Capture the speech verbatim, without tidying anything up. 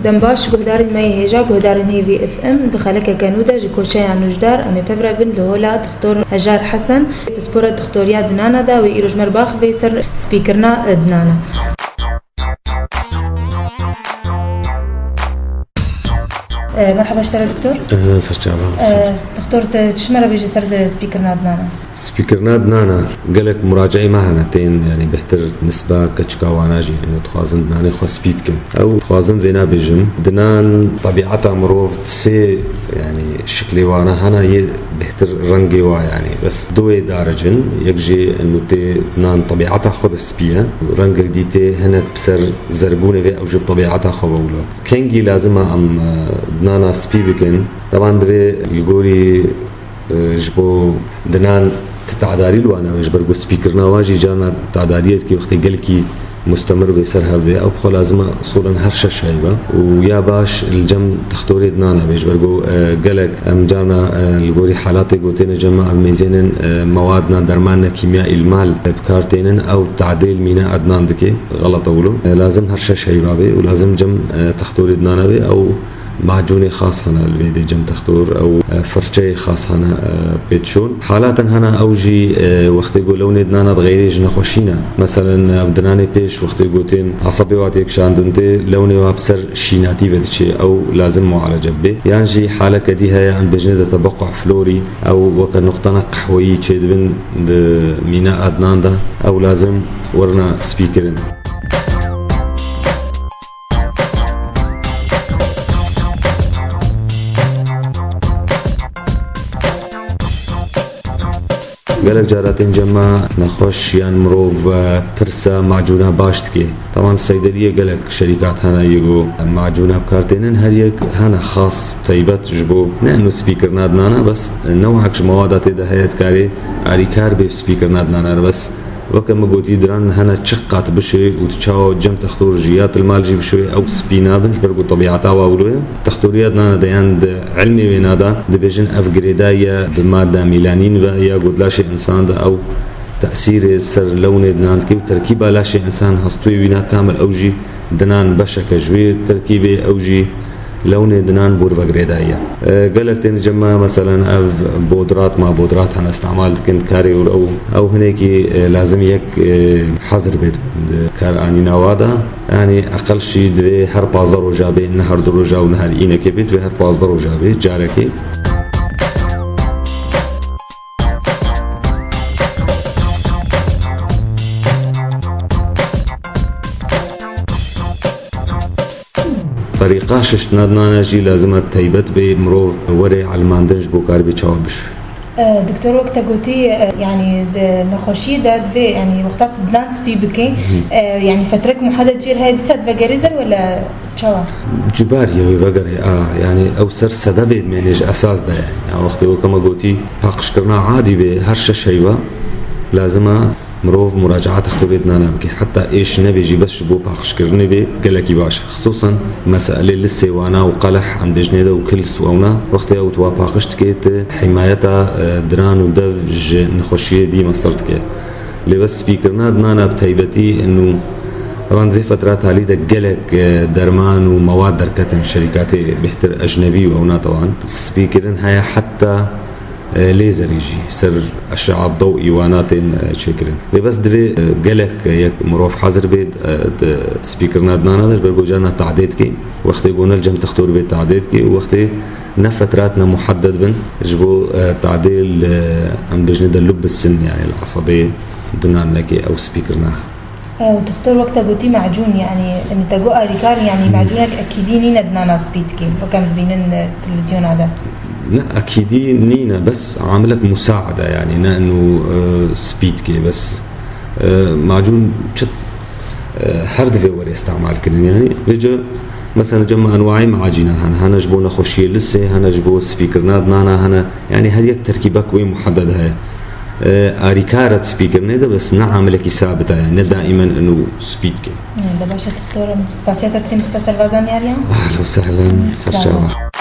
Dem baş, guhdarên me yê hêja, guhdarên Hêvî F M, di xelekeke nû de ji koçeya Nûjdar em ê pev re bin li hola Dixtor Hejar Hesen, pispora dixtoriya dinana de, wê îro ji me re baxivê ser spîkirina, e, dinana. E, merhaba ji te re, doktor. E, serçava. E, doktor, te çi ji me re bêje ser di spîkirina dinana? Spîkirina dinana gelek muraceî me hene tên, yanî bêhtir nisba keçika wana jî, yanî dixwazin dinanê xwe spî bikin. Ew dixwazin vêna bêjim, dinan tebîeta mirov sê, yanî şiklê wana hene yê bêhtir rengê wa, yanî bes du wê daric in, yek jî eno tê dinan tebîeta xwe de spî ye, rengek dî tê hinek bi ser zerbûnê vê ew jî bi tebîeta xwe ve wilo. Kengî lazim e em, e, dinana spî bikin? Teban divê li gorî e, ji bo dinan ti tadarî li wana wê, ji ber ku spîkirina wa jî carna tadariyê dikê wextê gelkî mustemir bê ser hev vê. Ew bi xwe lazim e solan her şeş heyva û ya baş li cem dixtorê dinana bê, ji ber ku, e, gelek em carna, e, li gorî halatê ku têne cem me em mêzênin, e, mewad na derman ne kîmya îlmal, e, bi kar tênin, ew tadê li mîna dinan dikê, xelet e wilo. E, lazim her şeş heyva bê û lazim cem, e, dixtorê dinana bê, ew macûnê xas hene li vê dê cem dixtor, ew, e, firçeyê xas hene, e, pê diçûn. Halatin hene ew jî, e, wextê ku lewnê dinana dixeyirê ji nexweşî ne. Meselen, ev dinanê pêş wextê ku tên esebê wa tê kişandin tê, lewnê wa bi ser şînatî ve diçê, ew lazim mualece bibe. Yan jî haleke dî heye, em bêjinê de tebequ florî, ew weke nuqtana qehweyî çêdibin di mîna dinan de, ew lazim werina spîkirin. Gelek cara tên cem me nexweş yan mirov, e, pirsa macûna baş dike. Teban seydeliyê gelek şerîkat hene yê ku macûna bi kar tênin, her yek hene xas, teybet ji bo ne eno spîkirina dinana, bes newek ji mewada tê de heye dikarê arîkar bê bi spîkirina dinana, bes weke min gotî, diran hene çi qat bişê û tu çawa cem textor jî ya tilmal jî bişê, ew spî nabin, ji ber ku tebîeta wa wilo ye. Textoriya dinana de yan di ilmê wêna de dibêjin ev girêda ye bi madda mîlanîn ve ya ku di laşê însan de ew tesîrê ser lewnê dinan dike û terkîba laşê însan hestûyê wîna kamil ew jî dinan beşeke ji wê terkîbê, ew jî lewnê dinan bor ve girêdayî ye. E, gelek tên cem me, meselen, ev bodrat, ma bodrat hene îstemal dikin karê û ew, ew hinekî, e, lazim yek, e, hezir bêt di kar anîna wa de. Yanî eqel şî divê her pazdeh roja bê, ne her du roja û ne her înekê bê, divê her pazdeh roja bê, carekê. Terîqa şiştina dinana jî lazim e teybet bê, mirov were elimandin ji bo karibê çawa bişû. E, doktor, wek te gotî, e, yanî di nexweşiyê de divê, yanî wexta tu dinan spî bikî, e, yanî fetrek muhedded jê re heye dîsa divegerê ser wele çawa? Cubar ye wê vegerê, a, yanî ew ser sebebê dimênê ji esas de ye. Ya wextê weke me gotî paqijkirina adî bê her şeş heyva lazim e mirov muracaat dixtorê dinana bike. Heta êş nebê jî bes ji bo paqijkirinê bê gelekî baş e. Xisûsan meselê lisê wana û qelih em bêjinê de û kils û ewna wextê ew tu wa paqij dikê, tu himayeta, e, diran û dev ji nexweşiyê dî mestir dike. Lê bes spîkirina dinana bi taybetî û evan di vê fetra talî de gelek, e, derman û mewad derketin şerîkatê bêhtir ecnebî û ewna tawan. Spîkirin heye heta e, lêzerî jî ser eşeat dewî wana tên, e, çêkirin. Lê bes divê, e, gelek, e, yek mirov hezir bê, e, di spîkirina dinana de, ji ber ku carna tadê dikê. Wextê ku ne li cem textor bê tadê dikê û wextê ne fetrat ne muhedded bin, ji bo, e, tadê li, em bêjinê de lub sin, yani li esebê dinan neke ew spîkirina. Ew, doktor, wek te gotî macûn, yanî, em te got arîkar, yanî Hmm. macûnek ekîdî nîne dinana spî dikê, wek em dibînin, e, televîzyona de. Ne, ekîdî nîne, bes amilek musaade, yanî, ne eno, e, spî dikê, bes, e, macûn çi, e, her divê were îstemal kirin, yanî, vêce, mesela, cem me enwayê macîna hene, hene ji bo nexweşiyê lisê, hene ji bo spîkirina dinana, hene, yanî, her yek terkîbek wê muhedded heye. E, arîkar e di spîkirinê de, bes ne amilekî sabit e, ne daîmen eno spî dike. Ê, de baş e, doktor, spasiya te dikim, biste ser va zanyariyan. Ahlen û sehlen, Sağ ol. Serçava.